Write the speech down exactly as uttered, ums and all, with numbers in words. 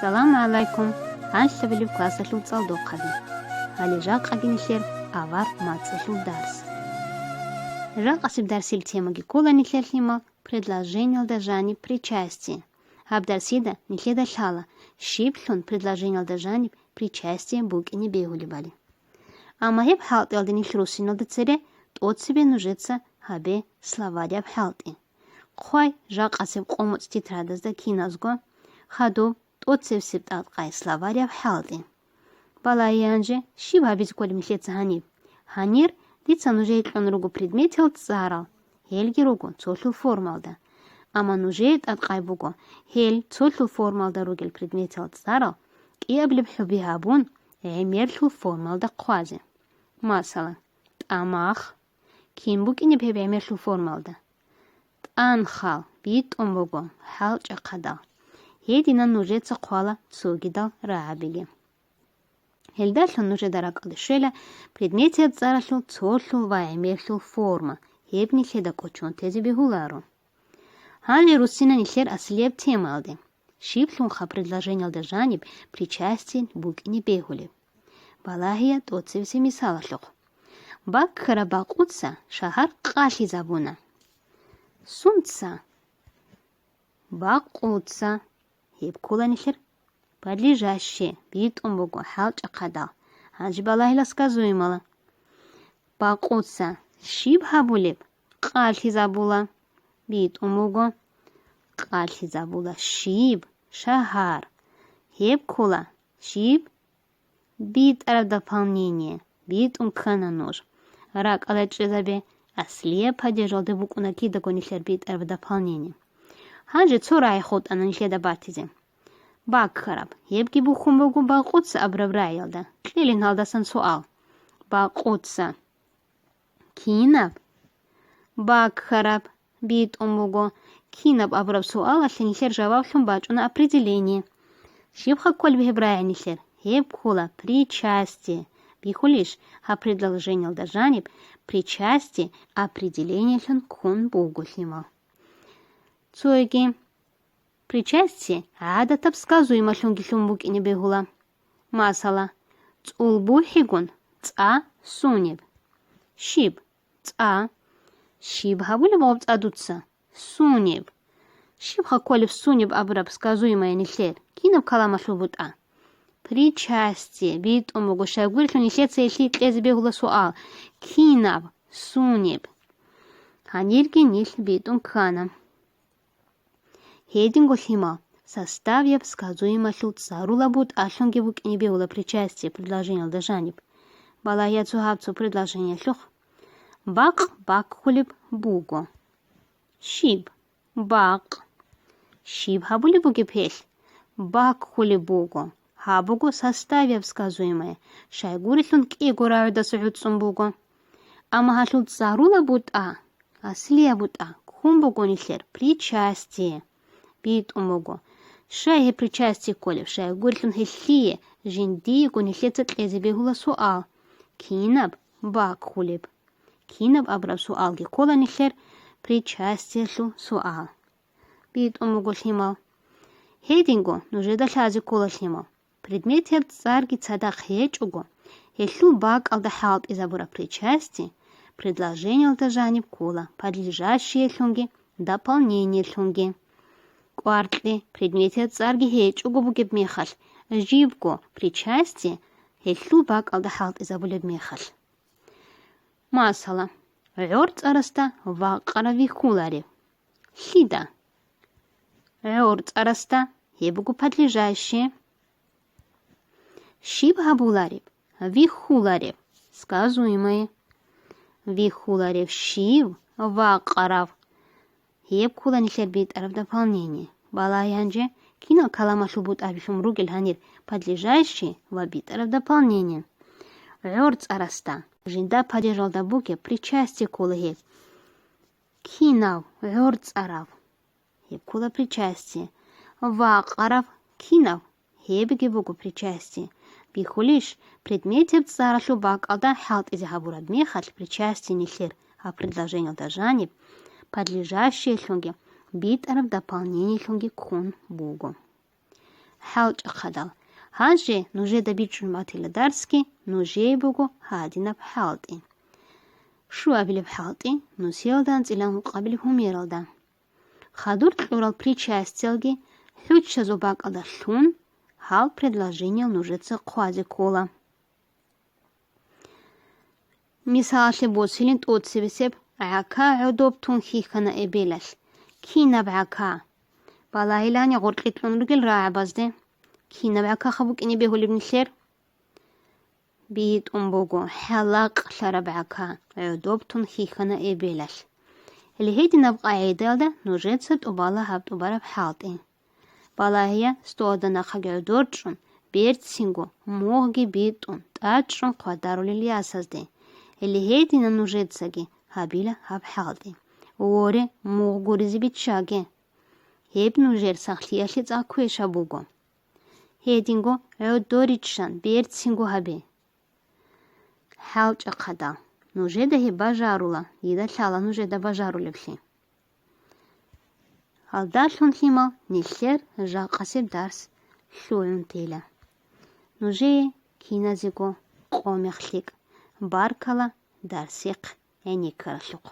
Салам гӀалайкум, анлъабилеб классалъул цӀалдохъаби. Гьале жакъаги нилъер авар мацӀалъул дарс. Жакъасеб дарсил темаги ккола нилъер лъимал предложениялда жаниб причастие. Гьаб дарсида нилъеда лъала щиблъун предложениялда жаниб причастие букӀине бегьулебали. Амма гьеб хӀалтӀиялда нилъ руссиналда цере тӀоцебе нужеца гьабе словарь аб хӀалтӀи. Хъвай жакъасеб къо-муцӀ тетрадазда киназго, хадуб тӀоцебсеб тӀадкъай словарь аб хӀалтӀи. Балагье гьанже, щиб гьабизе кколеб нилъеца гьаниб? Гьанир дица нужее кьун руго предметиял цӀарал, гьелги руго цолъул формалда. Амма нужее тӀадкъай буго гьел цолъул формалда ругел предметиял цӀарал кӀиаблеб хӀуби гьабун, гӀемерлъул формалда хъвазе. Масала, тӀамах. Кин букӀинеб гьеб гӀемерлъул формалда? ТӀанхал, битӀун буго, хӀалчӀахъадал. Гьединан нужеца хъвала цогидал рагӀабиги. Гьелдалъун нужеда ракӀалде щвела предметияб цӀаралъул цолъул ва гӀемерлъул форма, гьеб нилъеда кӀочон тезе бегьуларо. Гьанже руссина нилъер аслияб темаялде. Щиблъунха предложениялда жаниб причастие букӀине бегьулеб? Балагье тӀоцебесеб мисалалъухъ. Баккараб бакъуца шагьар къалъизабуна. Сунца? Бакъуца. Гьеб ккола нилъер подлежащее, битӀун буго, хӀалчӀахъадал. Гьанже балагьила сказуемала. Бакъуца щиб гьабулеб? Къалъизабула. БитӀун буго. Къалъизабула щиб? Шагьар. Гьеб ккола щиб? БитӀараб дополнение. БитӀун ккана нуж. РакӀалда чӀезабе, аслияб падежалда букӀуна кидаго нилъер битӀараб дополнение. Гьанже цо рагӀи хутӀана нилъеда батизе. Баккараб. Гьебги бухьун буго бакъуца абураб рагӀиялда. Кьелин гьалдасан суал. Бакъуца. Кинаб? Баккараб. БитӀун буго. Кинаб абураб суалалъе нилъер жаваблъун бачӀуна определение. Щибха кколеб гьеб рагӀи нилъер? Гьеб ккола причастие. Бихьулищ, гьаб предложениялда жаниб причастие определениялъун ккун буго лъимал. Цоги. Причастие гӀадатаб сказуемалъунгилъун букӀине бегьула. Масала, цӀул бухӀигун цӀа сунеб. Щиб? ЦӀа. Щиб гьабулеб гъаб цӀа дуца? Сунеб. Щибха кколеб сунеб абураб сказуемая нилъер? Кинаб каламалъул бутӀа? Причастие, битӀун буго, щайгурелъул нилъеца гьелъие кьезе бегьула суал. Кинаб? Сунеб. Гьанирги нилъ битӀун ккана. Гьединго лъимал, составяб сказуемалъул цӀарула бутӀалъунги букӀине бегьула причастие предложениялда жаниб. Балагье цо гьаб цо предложениялъухъ. Бакъ баккулеб буго. Щиб? Бакъ. Щиб гьабулеб бугеб гьелъ? Баккулеб буго. Гьаб буго составяб сказуемое, щайгурелъул кӀиго рагӀудаса гӀуцӀун буго. Амма гьалъул цӀарула бутӀа, аслияб бутӀа, ккун буго нилъер причастие. БитӀун буго. Щай гьеб причастие кколеб? Щайгурелъул гьелъие жиндиего нилъеца кьезе бегьула суал. Кинаб? Баккулеб. Кинаб абураб суалги ккола нилъер причастиялъул суал. БитӀун буго лъимал. Гьединго нужеда лъазе ккола лъимал. Предметияб цӀарги цадахъ гьечӀого, гьелъул бакӀалда хӀалтӀизабураб причастие предложениялда жаниб ккола подлежащеялъунги дополнениялъунги. КӀваркье, предметияб цӀарги гьечӀого бугеб мехалъ, жибго причастие гьелъул бакӀалда хӀалтӀизабулеб мехалъ. Масала, гӀорцӀарасда вакъарав вихьуларев. Лъида? ГӀорцӀарасда, гьеб буго подлежащее. Щиб гьабулареб? Вихьуларев. Сказуемое. Вихьуларев щив? Вакъарав. Гьеб ккола нилъер битӀараб дополнение. Балагье гьанже, кинал каламалъул бутӀабилъун ругел гьанир подлежащее ва битӀараб дополнение. ГӀорцӀарасда, жинда падежалда бугеб причастие ккола гьеб. Кинав? ГӀорцӀарав. Гьеб ккола причастие. Вакъарав? Кинав? Гьебги буго причастие. Бихьулищ, предметияб цӀаралъул бакӀалда хӀалтӀизе гьабураб мехалъ причастие нилъер гьаб предложениялда жаниб подлежащеялъунги битӀараб дополнениялъунги ккун буго. ХӀалчӀахъадал. Гьанже нужеда бичӀчӀун батила дарсги, нужее буго гьадинаб хӀалтӀи. Щуабилеб хӀалтӀи, нусиялда анцӀила гьукъабилеб гьумералда. Хадур кьурал причастиялги хӀуччазул бакӀалда лъун, гьал предложениял нужеца хъвазе ккола. Мисалалъе босилин тӀоцебесеб гӀака гӀодоб тун хьихьана эбелалъ. Кинаб гӀака? Балагьилани гъоркье кьун ругел рагӀабазде. Кинаб гӀакаха букӀине бегьулеб нилъер? БитӀун буго хӀалакълъараб гӀака гӀодоб тун хьихьана эбелалъ. Гьединаб къагӀидаялда нужеца тӀубала гьаб тӀубараб хӀалтӀи. Балагьия столда нахъаги гӀодор чӀун, берцинго, мугъги битӀун, тӀачӀун хъвадарулел ясазде. Гьединан нужецаги гьабила гьаб хӀалтӀи. Воре, мугъ гуризе биччаге. Гьеб нужер сахлъиялъе цӀакъ квешаб буго. Гьединго гӀодориччан берцинго гьабе. ХӀалчӀахъадал. Нужеда гьеб бажарула, дида лъала нужеда бажарулеблъи. Гьалдалъун лъимал нилъер жакъасеб дарс лъугӀун тела. Нужее киназего къо-мех лъикӀ, баркала дарсихъ гӀенеккаралъухъ.